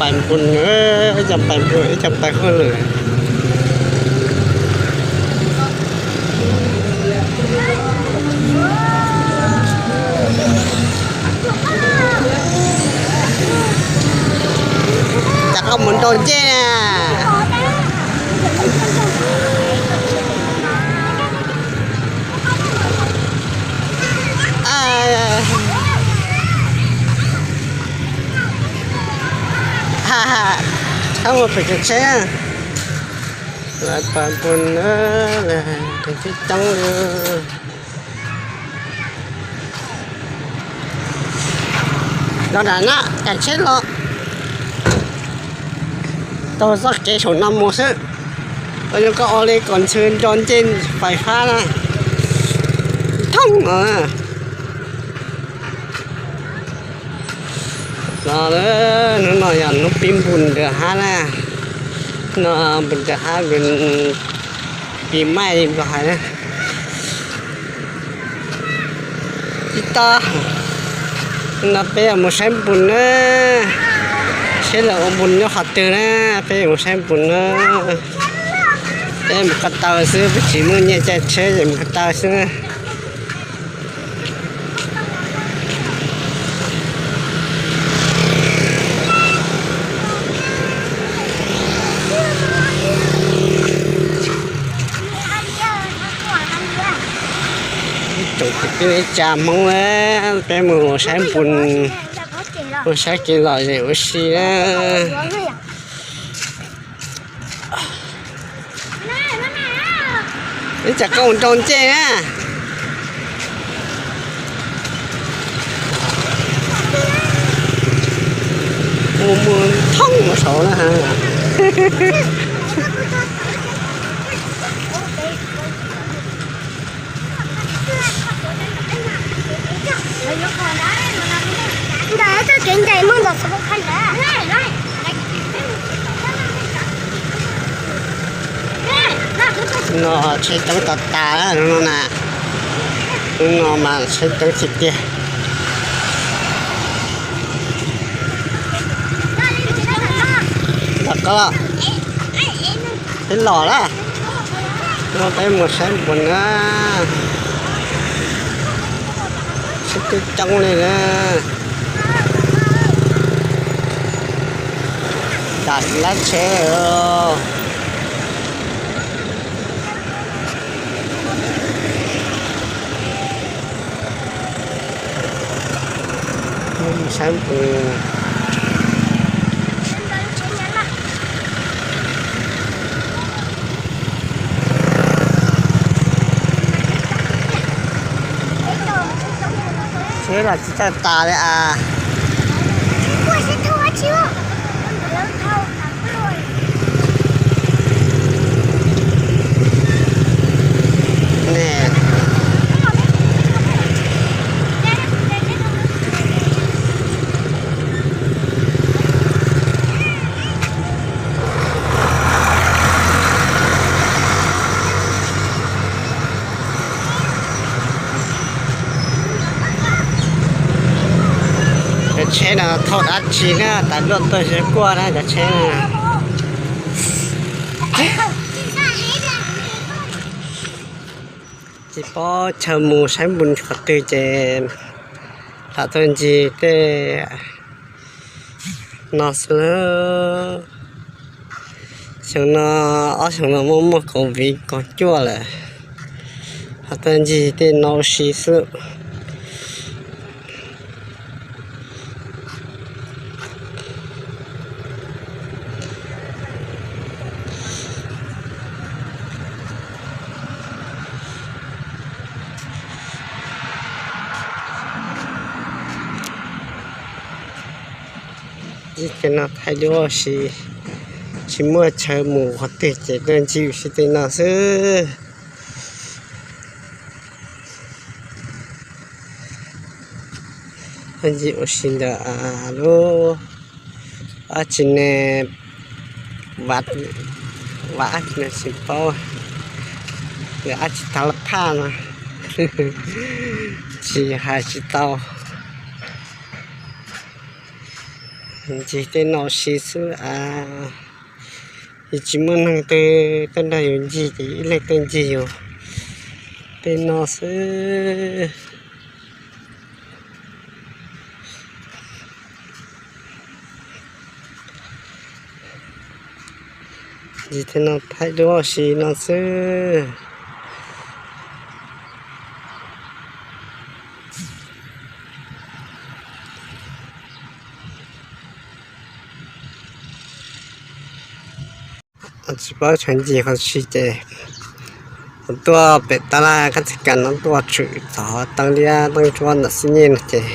Pais npun, ib co pais npun, ib co pais hauj lwm. Cov koj mus nrau ncej na. Txhob mus pem cov tsheb, lawv pais npun na, coob coob li. Los nram no, cov tsheb los taug txoj kev saum no mus xwb. Koj yuav koj ua li kom ntxhw nrau ncej fais fab na, thoob no. No, hnub no yog hnub pib npun nram hav na, no npun nram hav, pib maij li Nplog hais na. Tsis tau, no peb yuav mus saib npun na, saib lawv ua npun nyob qhov twg na, peb yuav mus saib npun na. Peb mus ko taw xwb, peb tsis muaj nyiaj caij tsheb ces mus ko taw xwb na. Tsoom kwv tij neej tsa Hmoob, peb mus saib npun, mus saib kev lom zem ua si na. Ib tsam koj mus nrau ncej na. Mus mus thoob mus saud na. Ntawm txoj kev ncaim muaj ntau. No tsheb coob tas tas no na. Hnub no mas tsheb coob tiag tiag. Tom qab los, peb los lawm. No peb mus saib npun na. Tsheb coob coob li na. Dam lab tsheb. Saib npun. Tsheb los tsis tau tas li as. Cov tsheb no thauj dab tsi na, tas luaj tuaj xyov kuaj na cov tsheb no. Tsis paub chaw mus saib npun qhov twg ces lam tuaj ncig tej no xwb. Xyoo no, ob xyoo no muaj muaj COVID kaum cuaj lawm, lam tuaj ncig tej no ua si xwb. Ib ces no thaij duab ua si, tsis muaj chaw mus qhov twg ces tuaj ncig ua si tej no xwb. Tuaj ncig ua si ntawm lub dab tsi ne, vaj, vaj dab tsi no tsis paub, ntawm dab tsi tag lab phaj no, tsis hais tsis tau. Ncig tej no ua si xwb a. Yus tsis muaj neeg twg tuaj nrog yus ncig ces yus ib leeg tuaj ncig yus tej no xwb. Ncig tej no thaij duab ua si no xwb. Tsis paub tshav ncig qhov tsi ces kuv tuaj pem tab laj kab txij kas no tuaj tshwm txog teeb liab teeb ntsuab ntawm xib nyej no ces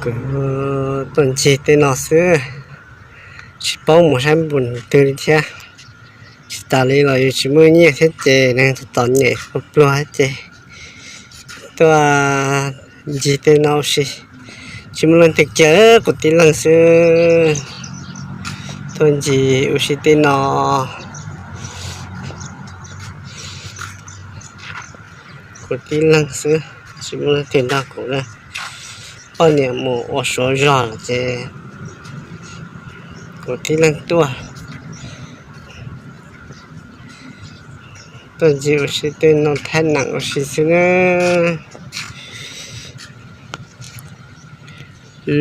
kuv tuaj ncig tej no xwb, tsis paub mus saib npaum twg li thiab. Tsis tas li los yus tsis muaj nyiaj thiab ces neeg tos nyem pluag pluag ces tuaj ncig tej no ua si, tsis muaj leej twg kiag, kuv tib leeg xwb. Tuaj ncig ua si tej no, kuv tib leeg xwb, tsis muaj leej twg nrog kuv li. Poj niam mus ua suav zog lawm ces kuv tib leeg tuaj. Tuaj ncig ua si tej no thaij neem ua si xwb na.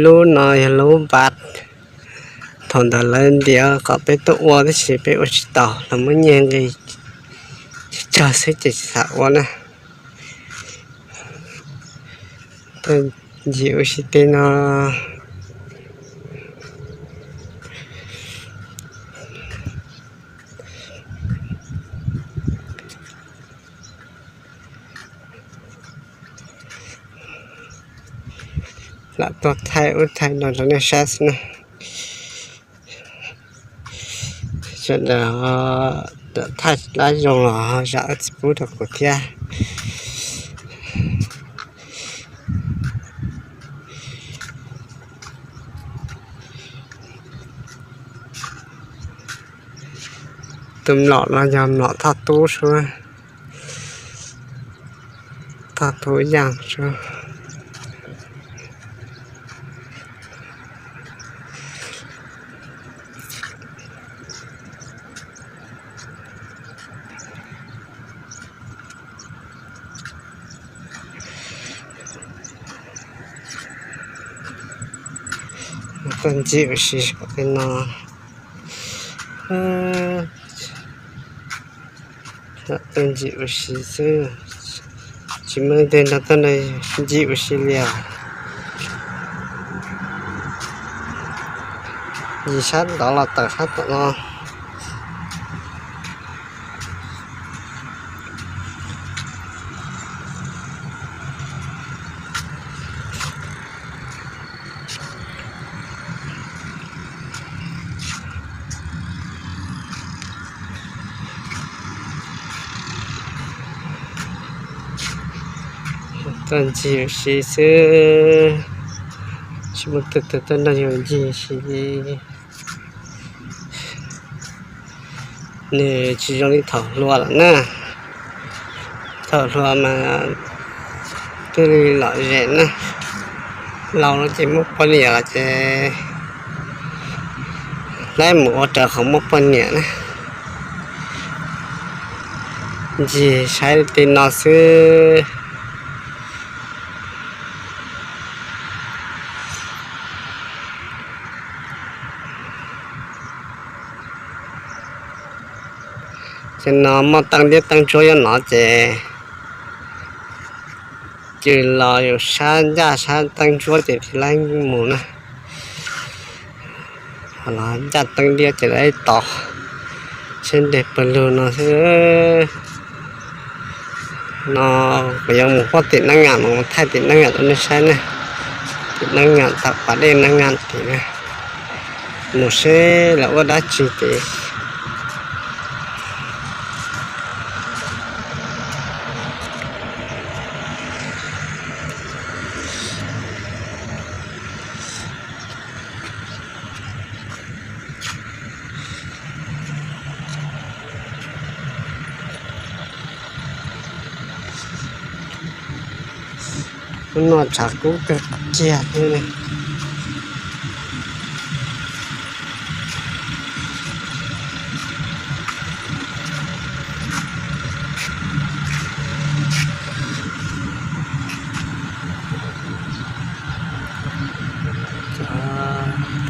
Lub no yog lub npav, thaum ntawd lawv ntiav kom peb tuaj ua tab sis peb ua tsis tau, lawv muab nyiag nqi tsawg xwb ces tsis xav ua na. Tuaj ncig ua si tej no. Lam tuaj thaij ub thaij no rau nej saib xwb na. Sawv daws thaij lab zoo los zam txim pub rau kuv thiab. Tus mlom no yog mlom thoj tub sub, thoj tub yaaj sub. Tuaj ncig ua si tej no. Tuaj ncig ua si xwb, tsis muaj leej twg nrog tuaj ncig ua si li os. Ncig sab ntawd los tawm sab tom no. Tuaj ncig ua si xwb, tsis muaj leej twg tuaj nrog yus ncig ua si li. Nws tsis zoo li thaum hluas lawm na. Thaum hluas mas twb li lom zem na. Laus lawm ces muaj poj niam lawm ces laib mus ua raws qhov muaj poj niam na. Ncig saib tej no xwb. Ces no muaj teeb liab teeb ntsuab nyob no ces ces los yus sab ncaj sab teeb ntsuab ces thiaj li mus na. Los ncaj teeb liab ces lawv tos tsheb nres pawg lug no xwb. No kuv yuav mus pog tim Neeb Nyam, mus thaij tim Neeb Nyam rau nej saib ne. Tim Neeb Nyam, tag pas dej Neeb Nyam tim na, mus seb lawv ua dab tsi tim. Hnub no tshav kub kawg kiag thiab ne.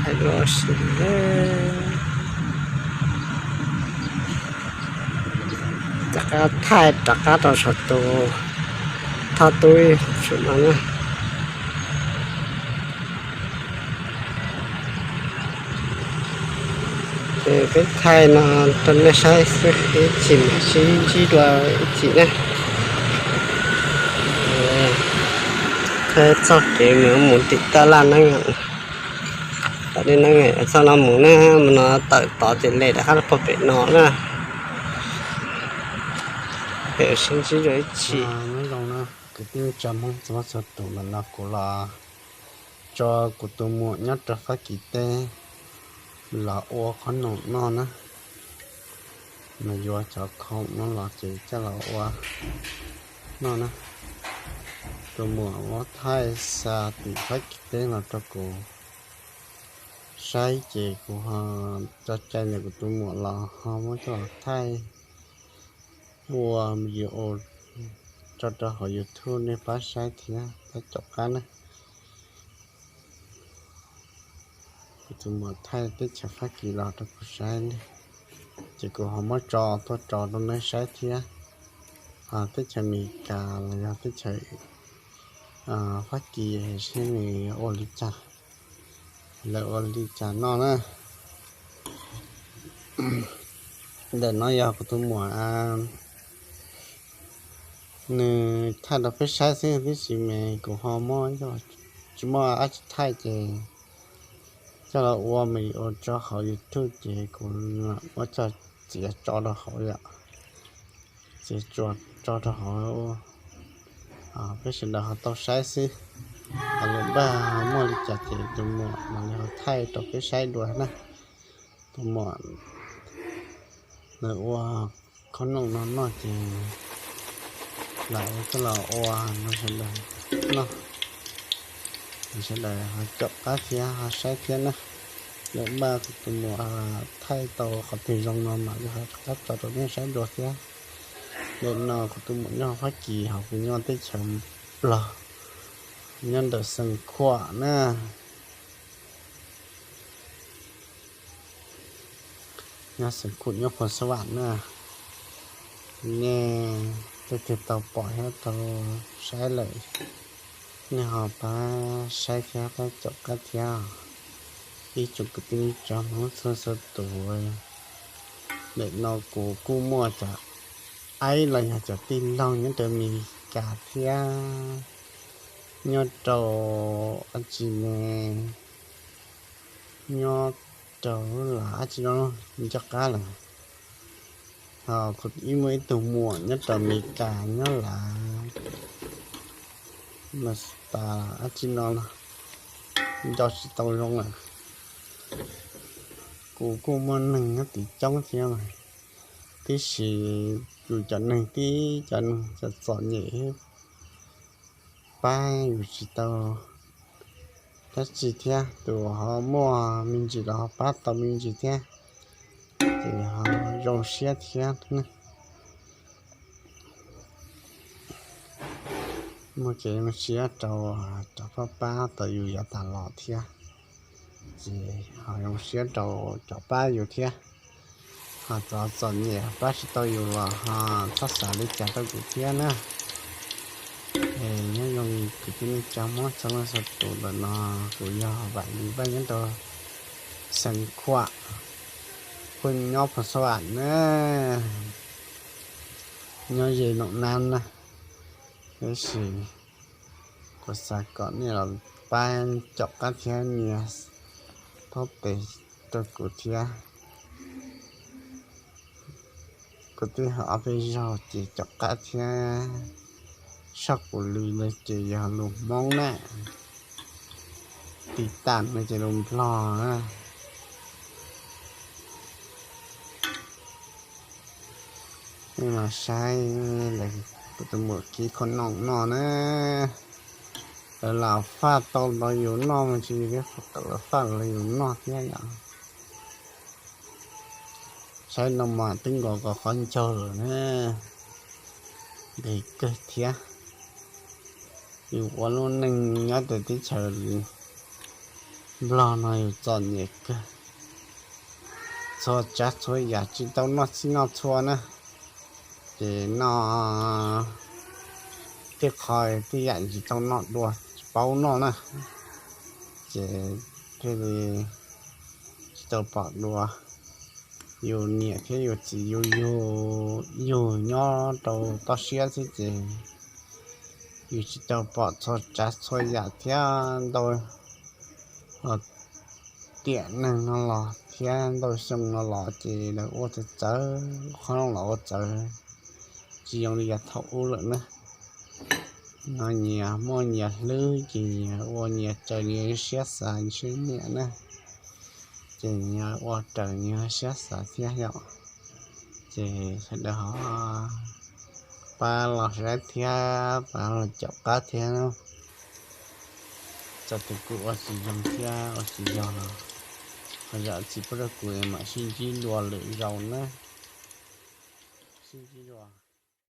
Thaij los sis, rov qab thaij rov qab rau saum tus thoj tub saum no na. Ces peb thaij no rau nej saib xwb, ib chim mam sib ntsib dua ib chim na. Thaij txoj kev mus tim taj laj neeb, tom dej neeb txoj no mus na, mus no tawm tod ces le rov qab los pog pem no na. Peb sib ntsib dua ib chim. Nyob zoo na kwv tij neej tsa Hmoob txhua leej txhua tus, ntawm no kuv los tso kuv tus muam nyob rau Fab Kis teb los ua qhob noom noj na. Nws yuav cov khoom no los ces coj los ua noj na. Tus muam muab thaij xa tim Fab Kis teb los rau kuv saib ces kuv ho tso cai ntawm kuv tus muam los ho muab coj los thaij ua video tso rau hauv YouTube nej pab saib thiab pab caum qab na. Kuv tus muam thaij teb chaws Fab Kis los rau kuv saib ne, ces kuv ho muab tso tuaj tso rau nej saib thiab. Teb chaws Amelikas los yog teb chaws Fab Kis seb nws ua li cas, lawv ua li cas noj na. Ntawm no yog kuv tus muam nws thaij rau peb saib xwb, tab sis mas kuv ho muab, tsis muaj dab tsi thaij ces coj los ua mas ua tso hauv YouTube ces kuv muab tso, txiav tso rau hauv yom, txiav tso rau hauv, peb sawv daws ho tau saib xwb. Ho lus npaj muaj li cas ces tus muam mam li ho thaij rau peb saib dua na. Tus muam nws ua qhob noom no noj ces lam ua coj los ua rau sawv daws noj, sawv daws ho caum qab thiab ho saib thiab na. Lus npaj kuv tus muam thaij tau qhov twg zoo no mam li ho rov qab tso rau nej saib dua thiab. Ntawm no kuv tus muam nyob Fab Kis, ho kuv nyob teb chaws Nplog, nyob ntawm Xeev Khuam na. Nyob Xeev Khuam, nyob Phoos Xab Vam na. Nej leej twg tau pom thiab tau saib lawm, nej ho pab saib thiab pab caum qab thiab. Ib tsoom kwv tij neej tsa Hmoob txhua txhua tus, ntawm no kuv kuj muaj cov aib los yog cov tij laug nyob rau Amelikas thiab nyob rau dab tsi ne, nyob rau lub lav dab tsi no nco qab lawm. Ho kuv ib muaj ib tug muam nyob rau Amelikas nyob lav Minnesota dab tsi no los nco tsis tau zoo lawm. Kuv kuj muaj neeg nyob tim coob thiab mas, tiam sis yus cov neeg tib cov neeg txom txom nyem pab yus tsis tau dab tsi thiab, tus ho muaj me ntsis los ho pab tau me ntsis thiab, ces ho zoo siab thiab. Muaj kev zoo siab rau cov pab pab tau yus yav tas los thiab, ces ho zoo siab rau cov pab yus thiab. Ho cov txom nyem pab tsis tau yus los ho txhob xav li cas rau kuv thiab na. Nyob zoo kwv tij neej tsa Hmoob txhua leej txhua tus, ntawm no kuv yog Vam Lis Vaj nyob rau Xeev Khuam, kuj nyob Phoos Xab Vam na, nyob ze Nom Nam na. Tab sis kuv xav kom nej los pab caum qab thiab nias thaub tes rau kuv thiab. Kuv twb ho ob peb zaug ces caum qab thiab. Soj kuv lus no ces yog lus Hmoob na, tiv tam no ces lus Nplog na. Nej los saib, kuv tus muam kib qhob noom noj na. Lawv lam faj tau los yus noj mas tsis yog, lawv faj los yus noj thiab yom. Saib no mas twb nkaus kom qhov ncaug lawm na, nqis kawg thiab. Yus ua lub neej nyob rau teb chaws Nplog no yus txom nyem kawg, txhua tsav txhua yam tsis tau noj txhij noj txhua na, ces noj tej qho tej yam tsis tau noj dua, tsis paub noj na, ces thiaj li tsis tau pom dua. Yus niam thiab yus txiv yus yug, yug nyob rau toj siab xwb ces yus tsis tau pom txhua tsav txhua yam thiab ntau tiam neeg no los thiab ntau xyoo no los ces lawv ua txawv txawv, qhov no los ua txawv tsis zoo li yav thaum ub lawm na. No nyias muaj nyias hlwb ces nyias ua nyias raws nyias siab xav siab nyiam na, ces nyias ua raws nyias siab xav thiab yom. Ces sawv daws ho pab los saib thiab pab los caum qab thiab. Txog tus kuj ua tsis zoo thiab ua tsis yog los ho zam txim pub rau kuv es mam sib ntsib dua lwm zaus na. Sib ntsib dua.